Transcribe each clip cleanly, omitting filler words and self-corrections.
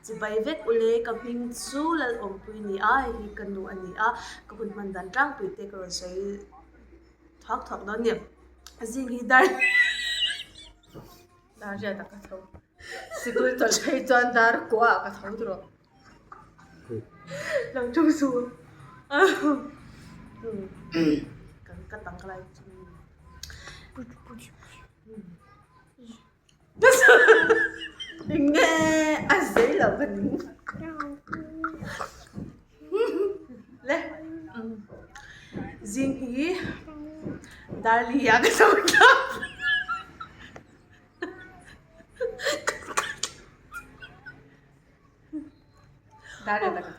Chibai vek ule ka hming chu Lalawmpui ni a, hei hi ka nu a ni a, ka hun hman dan tlangpui te ka rawn sawi thuak thuak dawn a ni. Zing hi dar Dar riat ah ka tho. Sikul tawlh phei chuan dar kua ah ka tho tur aw. Lo ṭawng suh Kan ka tang ka lai chu. Enge a zei lo ka ning. Le zing hi darli ah ka tho thlap. Dar ka tho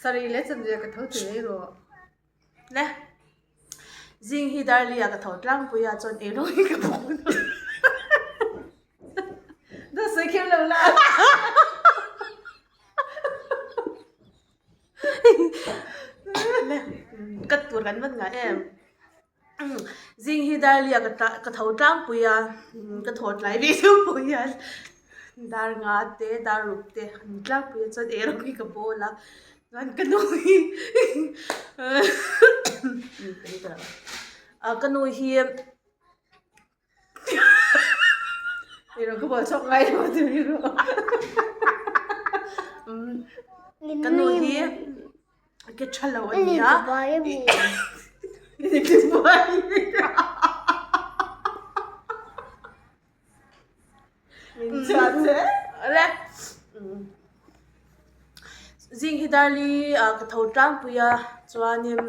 Sarih leh chanve ka tho thei ei rawh. Le zing hi darli ah ka tho tlangpui a chuan ei rawng hi ka bawk Dawt sawi kher lo la. Le ka tur kan van ngah em. Zing hi Darlia ka tho tlangpui a, ka thaw tlai ve deuh pawh hian dar nga te dar ruk te an tlangpui a chuan eirawng hi ka bawl a chuan ka nu hi ka nu hi Eirawng ka bawl chhuak ngai lo a ti rilru ka nu hi. Ke tha lo a ni a. Zing hi darli ah ka tho tlangpui a chuanin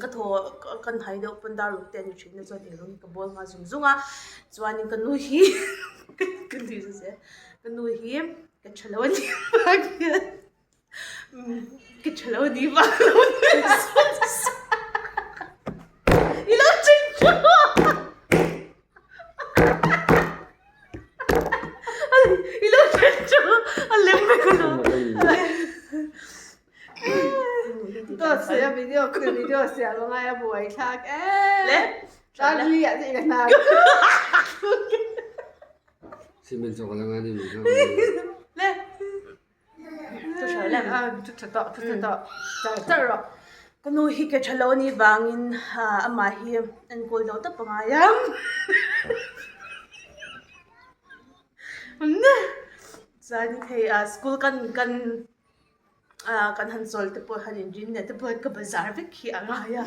ka thaw kan hai deuh pawn dar ruk te a ni thin a chuan eirawng hi ka bawl nghal zung zung a chuanin ka nu hi ka nui zet ka nu hi ke tha lo a ni vang hian. Ka tha lo ni vang lo I lo ching chu I lo ching chu a lem vek a lo. Dawt sawi a video ka video siam a ngai a buai thlak em. Le. Tan li ah chu i ka hnar. Cement zawk a la ngai ni mai. Le. Ka nu hi ke tha lo a nih vangin amah hi enkawl deuh tawp a ngai a chuan hei school kan kan kan han chawl te pawh han inrin leh te pawh ka bazar vek hi a ngai a.